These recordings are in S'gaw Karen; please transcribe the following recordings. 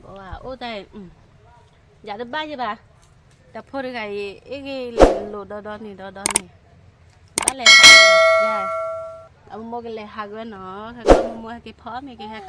အိၣ်တၢ်အံၤ, ယၤတဘၣ်ယဘၣ်, တၢ်ဖိတဂၤအံၤ အ့ၣ်ဂ့ၤလဲၤလိာ်ဒီဒီန့ၣ်ဒီဒီန့ၣ်, ဘၣ်လဲၤဟးယၤ, အမိၢ်ကလဲၤဟးကဝဲနီၤ, ဟဲကီၢ်မိၢ်မိၢ်ဟဲက့ၤဖီမ့ၤက့ၤ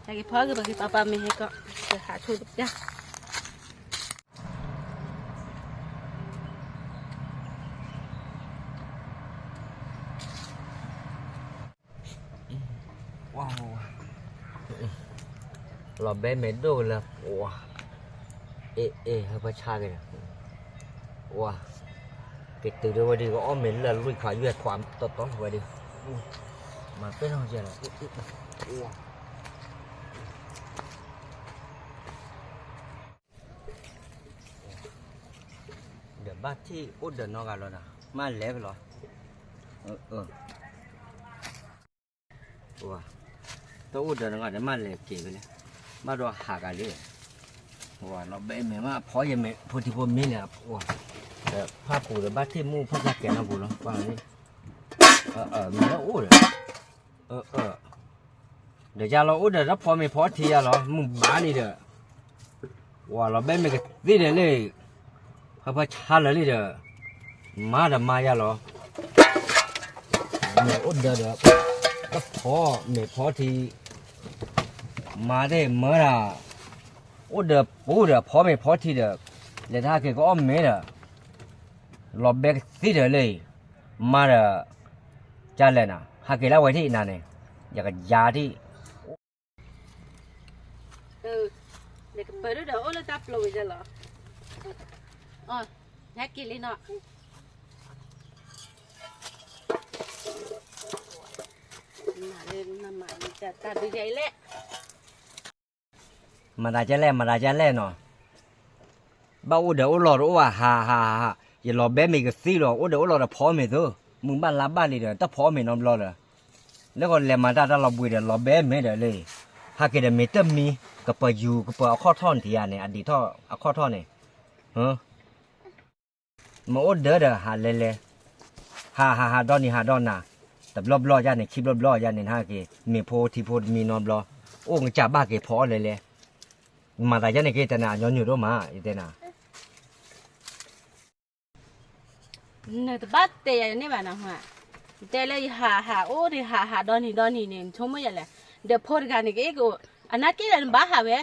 ဟဲကီၢ်, ဟဲက့ၤဖီက့ၤပက့ၤပၤပၤမ့ၤဟဲကီၢ်, ကဟးဆိတပျၢ် လီၤဘဲမ့ၢ်ဒိၣ်လၢပှၤ, အ့ၣ်အ့ၣ် ဟဲဖၢဆါက့ၤဒီး, ဝါ, က့ၤတုၤဒၣ်ဝဲဒ်ကအီၣ်မ့ၤလၢလွံၢ်ခွးယဲၢ်ခွးတီတီဝဲဒ်, မၤပဲနီၢ်ကဲလီၤ, ဝါ ဒီးဘၣ်ထံၣ်အိၣ်ဒီးနီတဂၤလီၤဒီး မ့ၢ်လဲၤဖဲလီၤ, တအိၣ်ဒီးနီတဂၤဒီး မ့ၢ်လဲၤက့ၤဖဲလဲၣ်, ဘၣ်ဒီးဟးဂၤလံ, လီၤဘဲမ့ၢ်မ့ၢ်ဖီယဲၢ်မ့ၢ်ဖိထံဖိမ့ၢ်လဲၣ်, ဖၣ်ပူၤဒီးဘၣ်ထံၣ်မူဖီၣ်ဖၣ်ကဲနီတပူၤလီၤ, ကွၢ်လီၤ, မ့ၢ်အိၣ်ဒီး, ဒီးယၤလီၤအိၣ်ဒီးတၢ်ဖီမ့ၤဖီထံယၤလီၤ မုၢ်ဘါလံဒီး, ဝၤလီၤဘဲမ့ၢ်ကသ့ဒီးလံ, ဖၢဖၢဆါလၢာ်လံဒီး, မၤဒီးမၤယၤလီၤ, မ့ၢ်အိၣ်ဒီးဒီး, တၢ်ဖီမ့ၤဖီထံ, မၤသ့ၣ်မၢဒၣ်, အိၣ်ဒီးပူၤဒီးဖီမ့ၤဖီထံဒီး, လဲၤတဟးက့ၤကအီၣ်မ့ၤဒီး, လီၤဘဲကသ့ဒီးလံ, မၤဒီး, ကလဲၣ်နၤ ဟးက့ၤလၢဝဲထံၣ်နၤန့ၣ်, ယကယၤထံၣ် နကပၢၤဒိၣ်ဒီးအိၣ်လၢတၢ်ပျိဝံၤလီၤ, ဟဲက့ၤလံနီၤ, တၢ်ဒုးယဲအံၤလဲၣ်, မၤသးကဲလဲၣ် မၤသးကဲလဲၣ်နီၤ, ဘၣ်အိၣ်ဒီးအိၣ်လီၤတအိၣ်ဘၣ် ဟးဟးဟး, ယလီၤဘဲမ့ၤကသ့လီၤ အိၣ်ဒီးအိၣ်လီၤတဖီမ့ၤသု, မုၢ်ဘၣ်လါဘၣ်လံဒီး တၢ်ဖီမ့ၤနီတဘျီဒီး, လၢကလဲၤမၤတၢ်တၢ်လီၤဘှံးဒီး လီၤဘဲမ့ၤဒီးလံ, ဟးက့ၤဒီးမ့ၤတမံၤ, ကပၢၤယူၤ ကပၢၤအခီၣ်ထီၣ်န့ၣ်တယၤန့ၣ် အဒံးထီၣ်အခီၣ်ထီၣ်န့ၣ်, မ့ၢ်အိၣ်ဒၢဒီးဟးလဲၤလဲၤ, ဟးဟးဟးဒီနံၤဟးဒီနၤ, တဘျီဘျီယၤန့ၣ် ခံဘျီဘျီယၤန့ၣ် နဟးက့ၤ မ့ၤဖိထံဖိတမံၤနီတဘျီ, အိၣ်ကစၢ်ဘၣ်က့ၤဖီအီၣ်လဲၤလဲၤ, မၤသးယဲန့ၣ်က့ၤတဲနၤ အညီနုၢ်ဒိၣ်မး ယတဲနၤ နတဘၣ်တဲယၤန့ၣ်ဘၣ်နဟူဧါ, တဲလၢယဟးဟးအိၣ်ဒီးဟးဟးဒီနံၤဒီနံၤန့ၣ် နဆိကမိၣ်ယၤလဲၣ်, ဒီးဖိတဂၤန့ၣ် ကအဲၣ်ကအိၣ်, အနာ်က့ၢ်ဒီးနဘၣ်ဟးဝဲ,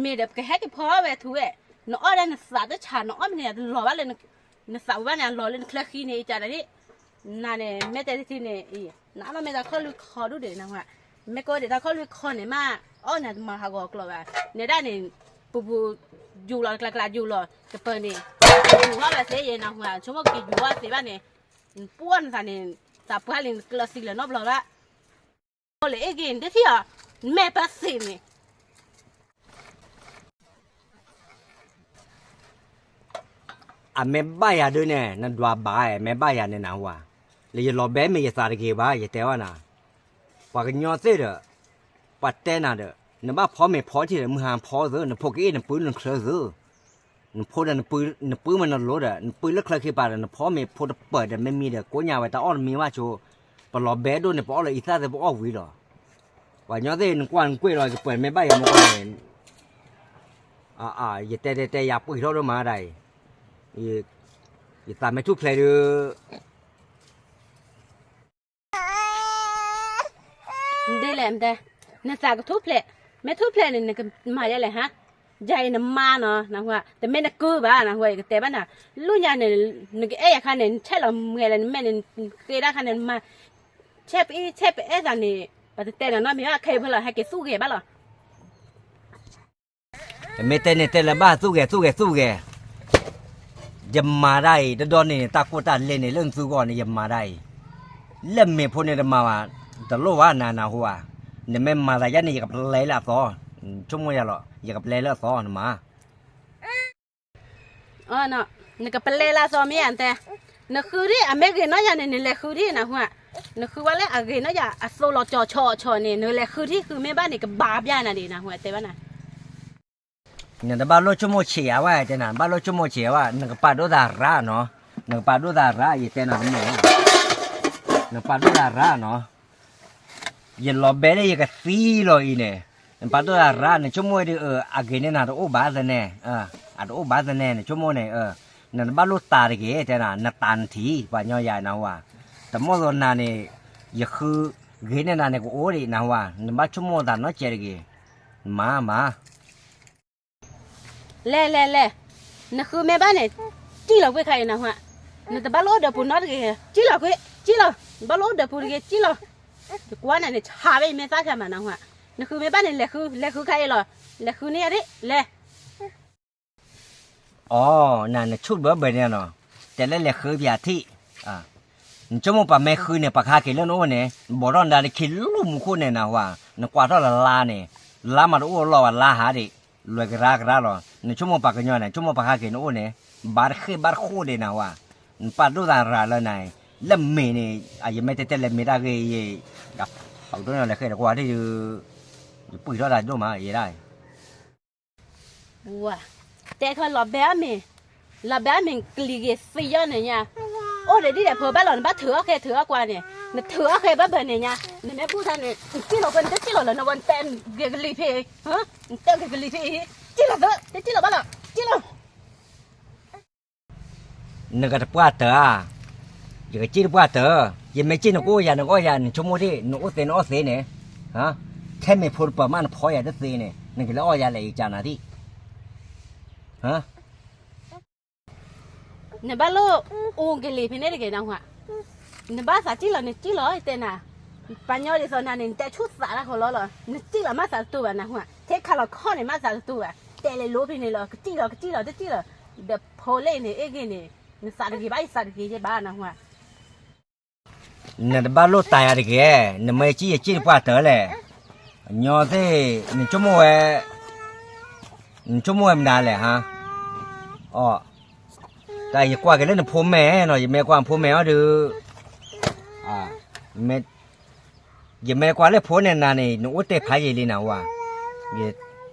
မ့ၢ်ဒီးပကဟဲက့ၤဖီဝဲထူဝဲ, နအီၣ်ဒၣ်နသးတဆး နအီၣ်မ့ၢ်န့ၣ်တလီၤဘၣ်လၢ နသးဝံၤဘၣ်န့ၣ် အလီၤလၢနချၢဃံန့ၣ် အကဒၣ်န့ၣ်, နၤန့ၣ် မ့ၢ်တဲတထံန့ၣ်အံၤ, နအါလီၤမ့ၢ်တၢ်ခီၣ်လွံၢ်ခီဒူၣ်ဒံးနဟူဧါ, မ့ၢ်ကအိၣ်ဒံးတၢ်ခီၣ်လွံၢ်ခီန့ၣ်မး, အီၣ်နၤတမၤဟးဂီၤကျိၤဘၣ်, နဲဒၣ်န့ၣ်, ပူၤပူၤ, ယူၤလီၤတကျးကျးယူၤလီၤ ကပၢၤန့ၣ်, ယူၤထီၣ်ဘၣ်သ့ယဲနဟူဧါ, ဆိကမိၣ်က့ၤယူၤထီၣ်သ့ဘၣ်န့ၣ်, ပှၢ်နသးန့ၣ်, သးပှၢ်လံနကျၢၤသံလၢၤနီတဘျီဘၣ် အိၣ်လၢအ့ၣ်ဂ့ၤန့ၣ်တထံၣ်အီၤ, မဲာ်ပၢသ့ၣ်န့ၣ် အမ့ၢ်ဘၣ်ယၤဒုန့ၣ် နဒွးဘၣ်, မ့ၢ်ဘၣ်ယၤန့ၣ်နဟူဧါ, လၢယလီၤဘဲမ့ၢ်ယသးတဂ့ၤဘၣ် ယတဲဝဲနၤ, ပှၤကညီသ့ၣ်ဒီး, ပှၤတဲနၤဒီး, နဘၣ်ဖီမ့ၤဖီထံဒီး မုၢ်ဟါဖီသု, နဖိကအ့ၣ်နပုၢ်နချၢသု နဖိဒီးနပုၢ်မ့ၢ်နလိၤဒီး နပုၢ်လၢချၢခံပၤဒီး နဖီမ့ၤဖိတပၢၤဒီး မ့မံၤဒီး ကိးညါဝဲတၢ်အီၣ်တမံၤဘၣ်ဆိ, ပလီၤဘဲဒိၣ်န့ၣ်ပအီၣ်လၢအံသၣ်သ့ၣ်ပအီၣ်ဝံၤလီၤ. ပှၤကညီသ့ၣ်နကွၢ်နကွ့ၢ်လီၤ ယကပၢၤမ့ၢ်ဘၣ်ယၤမ့ၢ်ကီၢ်န့ၣ်, ယတဲတဲတဲယၤပှံၢ်ထီၣ်ဒိၣ်မးဒၣ်အံၤ, ယသးမ့ၢ်ထူၣ်ဖျဲးဒီး ဒ်လဲၣ်, နသးကထူၣ်ဖျဲး, မ့ၢ်ထူၣ်ဖျဲးန့ၣ် နကမၤယဲလဲၣ်ဟါ, ယၤအံၤနမါနီၤ, တမ့ၢ်နကုၢ်ဘၣ်နဟူဧါ, ယကတဲဘၣ်နၤ, လၢညါန့ၣ်, နကအဲၣ်ယၤခါန့ၣ် နဆဲးလီၤမံၤလဲၣ် နမဲာ်န့ၣ်, ဃ့ဒၣ်ခါန့ၣ် နမၤ, ဆဲးပအ့ၣ်ဆဲးပအဲၣ်သးန့ၣ်, ပတတဲနၤနီတမံၤဘၣ် ခဲအံၤဖဲလီၤ ဟဲက့ၤသူၣ်ဂဲၤဘၣ်လီၤ. မ့ၢ်တဲန့ၣ်တဲလၢၤဘၣ် သူၣ်ဂဲၤသူၣ်ဂဲၤသူၣ်ဂဲၤ, ယမၤတၢ်အံၤ တဒီန့ၣ် တၢ်ကိၢ်တၢ်လဲန့ၣ် လၢနသုဂီၢ်န့ၣ် ယမၤတၢ်အံၤ, လၢမ့ၤဖိန့ၣ်တမၤဘၣ်, တလိၣ်ဘၣ်နၤနဟူဧါ, နမ့ၢ်မၤသးယဲန့ၣ် ယကပျဲလၢအသီ, ဆိကမိၣ်ယၤလီၤ ယကပျဲလၢအသီနမၤ နကပျဲလၢအသီမ့ၢ်ဧါတဲ, နဃုဒံၣ် အမ့ၢ်ဂ့ၤနီၢ်ယၤန့ၣ် နလဲၤဃုဒံၣ်နဟူဧါ, နဃုဝဲလၢအဂ့ၤနီၢ်ယၤ အသိးလီၤကၠီၤဆီဆီန့ၣ် နလဲၤဃုဒံၣ် ဃုမ့ၢ်ဘၣ်န့ၣ် ကဘၣ်ဘၣ်နၤဒံးနဟူဧါ တဲဘၣ်နၤ နတဘၣ်လိၣ်ဆိကမိၣ်ဆံးဧါဝဲ တဲနၤ ဘၣ်လိၣ်ဆိကမိၣ်ဆံးဧါဝဲ နကပာ်ဒိၣ်သးရၣ်နီၤ, နကပာ်ဒိၣ်သးရၣ် ယတဲနၤတမ့ၢ်, နကပာ်ဒိၣ်သးရၣ်နီၤ, ယလီၤဘဲလၢယကသံလီၤအံၤန့ၣ် နပာ်ဒိၣ်သးရၤ နဆိကမိၣ်ဝဲဒုး အဂ့ၤန့ၢ်နၤတအိၣ်ဘၣ်သန့ၣ်, အတအိၣ်ဘၣ်သန့ၣ် နဆိကမိၣ်န့ၣ်, နတဘၣ်လိၣ်တၢ်တဂ့ၤ တဲနၤ နတၢ်နထံၣ် ပှၤညီယၤနဟူဧါ, တမီၢ်သိးနၤန့ၣ် ယဃုဂ့ၤန့ၢ်နၤန့ၣ် ကအိၣ်ဒံးနဟူဧါ, နဘၣ်ဆိကမိၣ်သးနီတစဲးတဂ့ၤ, မၤမၤ လဲၤလဲၤလဲၤ, နဃုမ့ၢ်ဘၣ်န့ၣ်, စံၣ်လီၤကွံာ်ခါအံၤနဟူဧါ, နတဘၣ်လိၣ်အိၣ်ဒီးပူၤနီတဂ့ၤ, စံၣ်လီၤကွံာ်, စံၣ်လီၤ, နဘၣ်လိၣ်အိၣ်ဒီးပူၤတဂ့ၤ, စံၣ်လီၤ, ယကွၢ်နၤန့ၣ် ဆါဝဲယမဲာ်သၣ်ခဲမးနဟူဧါ, နဃုမ့ၢ်ဘၣ်န့ၣ် လဲၤဃု, လဲၤဃုခါအံၤလီၤ, လဲၤဃုန့ၢ်ယၤဒ်, လဲၤ အိ, နၤနဆူၣ်ဘၢဘၢန့ၣ်နီၤ, တဲလၢလဲၤဃုပၠးထံၣ်, နဆိကမိၣ်ပှၤမ့ၢ်ဃုန့ၣ် ပှၤကဟးက့ၤလၢနအိၣ်န့ၣ်, ဘီးထီၣ်နဒါလၢခံလူၢ်မူခိၣ်န့ၣ်နဟူဧါ, နကွၢ်ထီၣ်လၢလါန့ၣ်, လါမးတအိၣ်လီၤဘၣ်လါဟးဒံး, လွဲၢ်ကရၢကရၢလီၤ, နဆိကမိၣ်ပှၤကညီန့ၣ် ဆိကမိၣ်ပှၤကဟးက့ၤနအိၣ်န့ၣ်, ဘၣ်တဃ့ၢ်ဘၣ်တဃိၣ်ဒံးနဟူဧါ, နပာ်ဒိၣ်သးရၤလၢနၤ, လၢမ့ၢ်န့ၣ်, ယမ့ၢ်တဲတဲလၢမ့ၢ်တၢ်ဂ့ၢ်ယဲ, ဖးဒိၣ်န့ၣ်လဲၤဃ့ၢ်တကွၢ်ဒ်, ယပှံၢ်ထီၣ်တၢ်ဒိၣ်မးယဲဒၣ် တဲခီလီၤဘဲအီၤမ့ၢ်, လီၤဘဲအီၤမ့ၢ်ကလံၤဂ့ၤသံယီၣ်န့ၣ်ညါ, အိၣ်ဒီးဒ်ဒီးဖိဘၣ်လီၤ နဘၣ်ထုးအီၣ်ဃဲ ထုးအီၣ်ကွၢ်န့ၣ်, နထုးအီၣ်ဃဲဘၣ်ဘၣ်န့ၣ်ညါ, နမ့ၢ်ဘူၣ်သးန့ၣ် နစံၣ်လီၤကွံာ် နတစံၣ်လီၤလၢနဝဲ နတဲကလံၤဖဲအံၤ, နတဲကလံၤဖဲအံၤ, စံၣ်လီၤသၢ တစံၣ်လီၤဘၣ်လီၤ စံၣ်လီၤ နကတပှၢ်တၢၢ်ဧါ, ယကစံၣ်တပှၢ်တၢၢ်, ယမ့ၢ်စံၣ်နကအီၣ်ယၤ နကအီၣ်ယၤ နဆိကမိၣ်ဒ် နအိၣ်သ့နအီၣ်သ့န့ၣ်, ထဲမ့ၢ်ဖိတပၢၤမးနဖီယၤတသ့န့ၣ် နကလဲၤအီၣ်ယၤလဲၣ် ယကနၤဒ် နဘၣ်လိၣ်အိၣ်ကလံၤဖဲန့ၣ်တဂ့ၤနဟူဧါ, နဘၣ်သးစံၣ်လီၤ နစံၣ်လီၤတဲနၤ, ပှၤညီဒ်သိးနၤန့ၣ် နတဲဆူၣ်သးတၢ်ဃီလီၤလီၤ, နစံၣ်လီၤမးသးတတူာ်ဘၣ်နဟူဧါ, ထဲခးလီၤခီၣ်န့ၣ်မးသးတတူာ်ဘၣ်, တဲလဲၤလိဖဲန့ၣ်လီၤ ကစံၣ်လီၤ ကစံၣ်လီၤ တစံၣ်လီၤ, ဒီးဖိလ့ၣ်န့ၣ် အ့ၣ်ဂ့ၤန့ၣ်, နသးတဂ့ၤဘၣ် ယသးတဂ့ၤယဲဘၣ်နဟူဧါ နတဘၣ်လိၣ်တၢ်ယၤတဂ့ၤ, နမ့ၢ်စံၣ်ယစံၣ်တပှၢ်တၢၢ်လဲၣ်, ညီသ့ၣ် နဆိကမိၣ်ဝဲ, နဆိကမိၣ်ဝဲမနုၤလဲၣ်ဟါ, အီ, တၢ်ယကွၢ်က့ၤလၢနဖိမဲာ်နီၤ ယမ့ၢ်ကွၢ်နဖိမဲာ်အီၤဒုး, ယမ့ၢ်ကွၢ်လၢဖိန့ၣ်နၤန့ၣ် နအိၣ်တဲဖးယံာ်လံနဟူဧါ,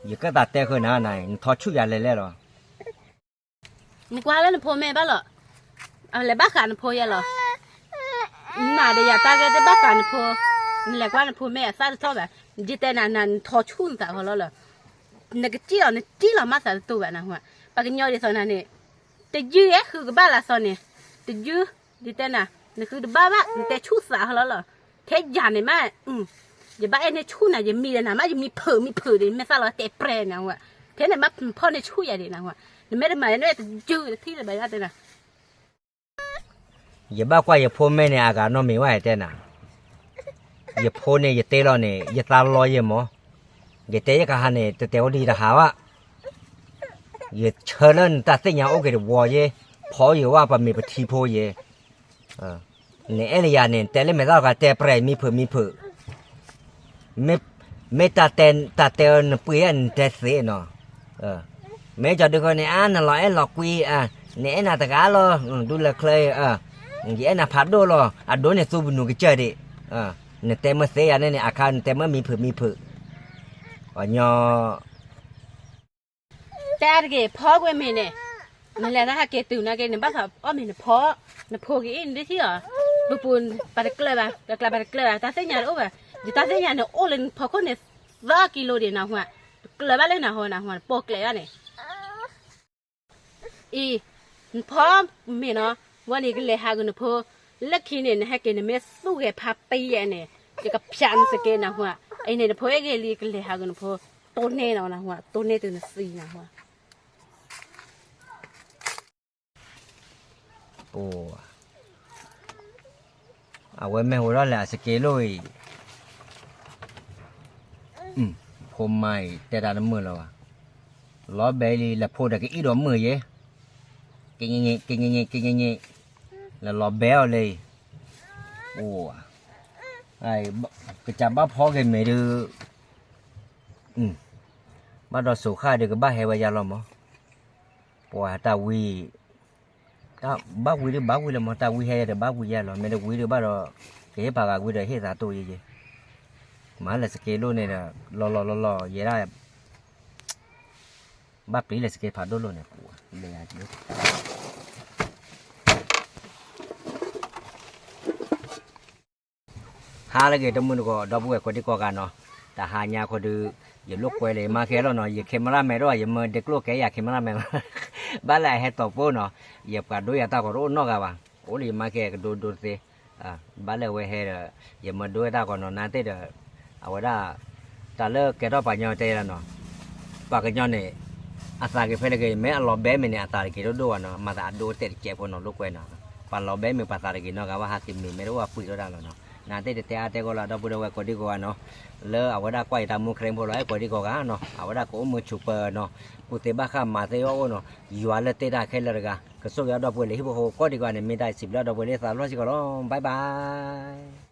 ယကသးတဲဃုာ်နၤနၤ နထီဆူၣ်ယၤလဲၤလဲၣ်လီၤ နကွၢ်လၢနဖိမဲာ်ဘၣ်လီၤ, အလဲၤဘၣ်ဃးနဖိယဲလီၤ, နၤဒီးယၤတၢ်ဂ့ၢ်တဘၣ်ဃးနဖိ, နလဲၤကွၢ်နဖိမဲာ်အသၣ်တထီၣ်ဘၣ်, ယတဲနၤနၤ နထီဆူၣ်နသးဃီလီၤလီၤ, နကစံၣ်လီၤ နစံၣ်လီၤမးသးတတူာ်ဘၣ်နဟူဧါ, ပှၤကညီဒ်သိးနၤန့ၣ်, တယုၢ်ယဲဃုကဘၣ်လၢသီန့ၣ်, တယုၢ်, ယတဲနၤ, နဃုတဘၣ်ဘၣ် နတဲဆူၣ်သးဃီလီၤလီၤ, ထဲယၤန့ၣ်မး ယဘၣ်အဲၣ်န့ၢ်ဆူၣ်နၤ ယမံဒီးနၤမး ယမံဖုးမံဖုးဒံး မ့ၢ်သၣ်လီၤတဲပြဲနၤဝဲ, ထဲန့ၣ်မးဖီၣ်န့ၢ်ဆူၣ်ယၤဒံးနၤဝဲ, နမ့ၢ်တမၤယၤန့ၣ်တယုၢ်တထံၣ်လၢၤဘၣ်ယၤတဲနၤ, ယဘၣ်ကွၢ်ယဖိမဲာ်န့ၣ် အဂၤနီတမံၤဝဲတဲနၤ, ယဖိန့ၣ်ယတ့လီၤန့ၣ် ယသးလီၤယဲမး, ယတဲယကဟးန့ၣ် တတဲဝဲဒ်ယတဟးဘၣ်, ယဆၢလၢနတၢ်သ့ၣ်ညါအိၣ်က့ၤတဝီယဲ, ဖီယံာ်ဝဲပမ့ၢ်ပထံဖိယဲ နအဲၣ်လၢယၤန့ၣ် နတဲလၢမဲာ်သၣ်တခါတဲပြဲမံဖုးမံဖုး, မ့ၢ်တၢ်တဲနပှ့ၤဧါ နတဲသ့နီၤ, မ့ၢ်ကၠီဒုဃီန့ၣ် အါ နလီၤအဲၣ်လီၤကွံအါ, နအဲၣ်နၤတဂၤလီၤ, ဒူလၢချၢ, ယအဲၣ်နၤဖးဒိၣ်လီၤ, အဒိန့ၣ်သူပနူၤကစၢၢ်ဒံး, နတဲမ့ၢ်သ့ယၤန့ၣ်န့ၣ် အခါနတဲမ့ၢ်မံဖုးမံဖုး, ပှၤညီ တဲတဂ့ၤ ဖီကွံာ်မ့ၢ်န့ၣ်, နလဲၤတၢ်ဟဲက့ၤတုၤနာ်က့ နဘၣ်သးအီၣ်မ့ၢ်နဖီ, နဖိက့ၤအံၤ နဒုးထံၣ်အီၤ, ပူၤပူၤ ပှၤတကျၢၤဘၣ်, တကျၢၤဘၣ်တကျၢၤဘၣ်, တၢ်သ့ၣ်ညါတအိၣ်ဘၣ်, ယတၢ်သ့ၣ်ညါန့ၣ် အိၣ်လၢနဖီခိၣ်န့ၣ် သၢကံလိဒံးနဟူ, တကျၢၤဘၣ်လၢနဟူနဟူ နပိာ်ကျဲဘၣ်န့ၣ် အံၤ, နဖီမ့ၢ်နီၤ, ဝဲန့ၣ်ကလဲၤဟးဂ့ၤနဖိ, လၢခံန့ၣ် နဟဲက့ၤနမ့ၢ်သူၣ်ဂဲၤဖးပယဲၢ်န့ၣ်, ယကဖျးနစကဲနဟူ, အံၤန့ၣ် နဖိအ့ၣ်ဂ့ၤလံ ကလဲၤဟးဂ့ၤနဖိ, တိၢ်န့ၢ်နီၤနဟူ, တိၢ်န့ၢ်တုၤနသံနဟူ. အဝဲမ့ၢ်ဟူထီၣ်လဲၣ် အစကဲလိၣ်အံၤ, ဖိမါအံၤ တဲတၢ်တမုာ်လၢၤဘၣ်, လီၤဘဲလံ လဲၤဖိဒီးကအံၣ်ဒီးမုာ်ယဲ, ကညဲၣ်ကညဲၣ်ကညဲၣ်, လဲၤလီၤဘဲအီၤလၢအံၤ, အိ, ကစၢ်ဘၣ်ဖီက့ၤမ့ၢ်ဒုး, ဘၣ်ဒီးစိာ်ဃၣ်ဒီးကဘၣ်ဟဲဝဲယါလီၤမး, ပှၤတၢ်ဝံ ဘၣ်ဝံဒုးဘၣ်ဝံလၢမး, တၢ်ဝံဟဲယၤဒီးဘၣ်ဝံယၤလီၤ, မ့ၢ်တဝံဒုးဘၣ်ဒီး, ကဟ့ၣ်ပှၤဂၤဝံဒီးဟ့ၣ်သးတိၢ်ယဲယဲ, မၤလၢစကဲလိၣ်န့ၣ်ဒီး, လီၤလီၤလီၤလီၤ ယဲဒၣ်, ဘၣ်ပျံၤလၢစကဲဖးဒိၣ်လိၣ်န့ၣ်, ဟါလၢအဂ့ၤ တမုၢ်တကိး ဒီပုၢ်ဝဲၢ်ကိးဒံကိးဂၤနီၤ, တဟါညါခီဒုး, ယလိာ်ကွဲလၢယမါခဲလီၤနီၤ, ယ cameraman တအိၣ်, ယမၢဒ့ကျိၣ်ကဲယၤ cameraman ဘၣ်လၢအဟဲတီၤပိနီၤ, ယပှၤဒိယၤတၢ်ဂီၤတအိၣ်နီတဂၤဘၣ်, အိၣ်လၢယမါခဲကဒိဒိတသ့, ဘၣ်လၢအဝဲဟဲဒီး ယမၢဒိတၢ်ဂီၤနီၤ နါသ့ၣ်ဒီး အဝဲဒၣ် တၢ်လၢကဲထီၣ်ပှၤကညီတဲယၤနီၤ, ပှၤကညီန့ၣ် အသးက့ၤဖဲလဲၣ်က့ၤ မ့ၢ်အလီၤဘဲမ့ၢ်န့ၣ် အသးတက့ၤဒိၣ်ဒိၣ်ဘၣ်နီၤ, မၤသးအဒိတဲာ်တကဲးဖိနီၤ လိာ်ကွဲနီၤ, ပှၤလီၤဘဲမ့ၢ်ပှၤသးတက့ၤနီတဂၤဘၣ် ဟးက့ၤမ့ၢ်မ့ၢ်တအိၣ်အပှံၤထီၣ်တၢ်လီၤနီၤ, နါသ့ၣ်တတဲအါတဲဂီၢ်လၢအဒီပုၢ်ဒီဝဲၢ်ကိးဒံကိးဂၤနီၤ, လၢအဝဲဒၣ်ကွၢ်ယတၢ်မူခရံာ်ဖိလီၤ အဲၣ်ကိးဒံကိးဂၤနီၤ, အဝဲဒၣ်ကအိၣ်မုာ်ဆိးပၢၤနီၤ, ကူၣ်သ့ဘၣ်ဃးမၤသ့အီၣ်အိၣ်နီၤ, ယွၤလၢတ့တၢ်ခဲလၢာ်တဂၤ ကဆိၣ်ဂ့ၤအဒီပုၢ်ဝဲၢ်လၢဟံၣ်ဖိဃီဖိကိးဒံကိးဂၤန့ၣ် မ့ၢ်တၢ်စံးဘျုးအဒီပုၢ်ဝဲၢ်လၢသးလီၢ်စ့ၢ်ကီးလီၤ, bye bye.